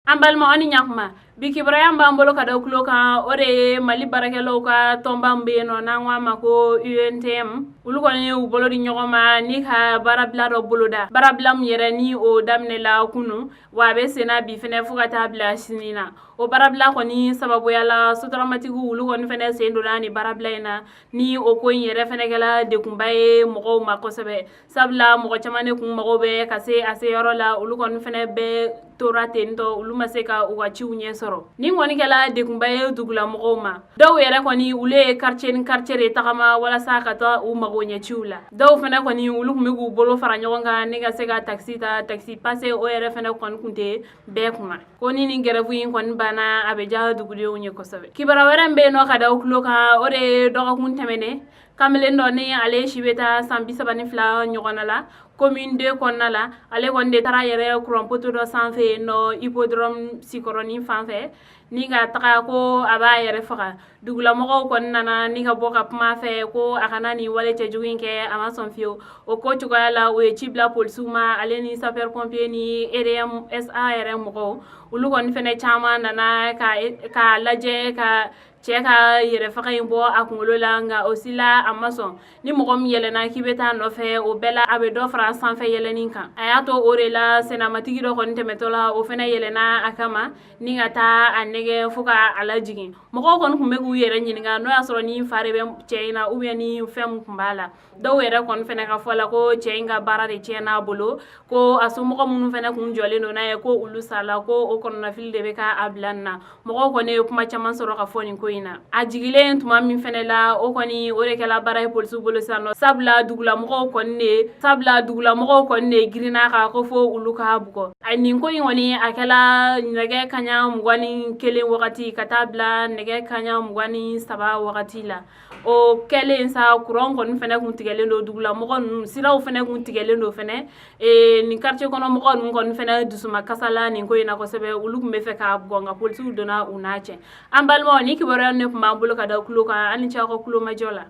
An balima, aw ni ɲakuma. Bi kibaruya b'an bolo ka da tulo kan, o de ye Mali baarakɛlaw ka tɔnba bɛ yen nɔ, n'an ko a ma ko UNTM. Olu kɔni y'u bolo di ɲɔgɔn ma ni ka baarabila dɔ boloda, baarabila min yɛrɛ ni o daminɛla kunun, wa a bɛ senna bi fɛnɛ fo ka taa bila sini na. O baarabila kɔni sababuya la, sotaramatigiw, olu kɔni fɛnɛ sen donna ni baarabila in na. Ni o ko in yɛrɛ fɛnɛ kɛla degunba ye mɔgɔw ma kosɛbɛ, sabula mɔgɔ caman de kun mago bɛ ka se a se yɔrɔ la. Olu kɔni fɛnɛ bɛɛ tora ten tɔ, olu ma se ka u ka ciw ɲɛ sɔrɔ. Nin kɔni kɛla degunba ye dugulamɔgɔw ma. Dɔw yɛrɛ kɔni, olu ye quartier ni quartier de tagama walasa ka taa u mago ɲɛ ciw la. Dɔw fɛnɛ kɔni, olu tun bɛ k'u bolo fara ɲɔgɔn kan ni ka se ka taxi ta. Taxi passe o yɛrɛ fɛnɛ kɔni tun tɛ bɛɛ kunna. Ko ni nin grève in kɔni banna, a bɛ diya dugudenw ye kosɛbɛ. Kibaruya wɛrɛ min bɛ yen nɔ ka da tulo kan, o de ye dɔgɔkun tɛmɛnen, kamalen dɔ ni ale si bɛ taa san 32 ɲɔgɔnna la, commune 2 kɔnɔna la, ale kɔni de taara yɛrɛ kuran poto dɔ sanfɛ yen nɔ, hippodrome Sikɔrɔni fan fɛ, ni ka taga ko a b'a yɛrɛ faga. Dugulamɔgɔw kɔni nana ni ka bɔ ka kuma fɛ ko a kana nin wale cɛjugu in kɛ, a ma sɔn fiyewu. O ko cogoya la, u ye ci bila polisiw ma, ale ni sapeur pompier ni EDMSA yɛrɛ mɔgɔw. Olu kɔni fɛnɛ caman nana ka lajɛ ka cɛ ka yɛrɛfaga in bɔ a kunkolo la, nka o si la a ma sɔn. Ni mɔgɔ min yɛlɛnna k'i bɛ taa nɔfɛ, o bɛɛ la a bɛ dɔ fara sanfɛ yɛlɛnni kan. A y'a to o de la, senamatigi dɔ kɔni tɛmɛtɔ la, o fɛnɛ yɛlɛnna a kama ni ka taa a nɛgɛ fo ka a lajigin. Mɔgɔw kɔni tun bɛ k'u yɛrɛ ɲininka n'o y'a sɔrɔ ni fa de bɛ cɛ in na, ou bien ni fɛn min tun b'a la. Dɔw yɛrɛ kɔni fɛnɛ ka fɔ la ko cɛ in ka baara de tiɲɛna a bolo, ko a somɔgɔ minnu fɛnɛ kun jɔlen don n'a ye, ko olu sala, ko o kɔnɔnafili de bɛ ka a bila nin na. Mɔgɔw kɔni ye kuma caman sɔrɔ ka fɔ nin ko in na. A jigilen tuma min fɛnɛ la, o kɔni o de kɛla baara ye polisiw bolo sisan nɔ, sabula dugulamɔgɔw kɔni de girinna kan ko fo olu k'a bugɔ. A nin ko in kɔni, a kɛla nɛgɛ kaɲa 21 wagati ka taa bila nɛgɛ kaɲa 23 wagati la. O kɛlen sa, kuran kɔni fɛnɛ kun tigɛlen don dugulamɔgɔ ninnu, siraw fɛnɛ kun tigɛlen don fɛnɛ. Nin quartier kɔnɔ mɔgɔ ninnu kɔni fɛnɛ dusuma kasala nin ko in na kosɛbɛ. Olu tun bɛ fɛ k'a bugɔ, nka polisiw donna u n'a cɛ. An balimaw, ni kibaruya ne tun b'an bolo ka da tulo kan. An ni ce aw ka kulomajɔ la.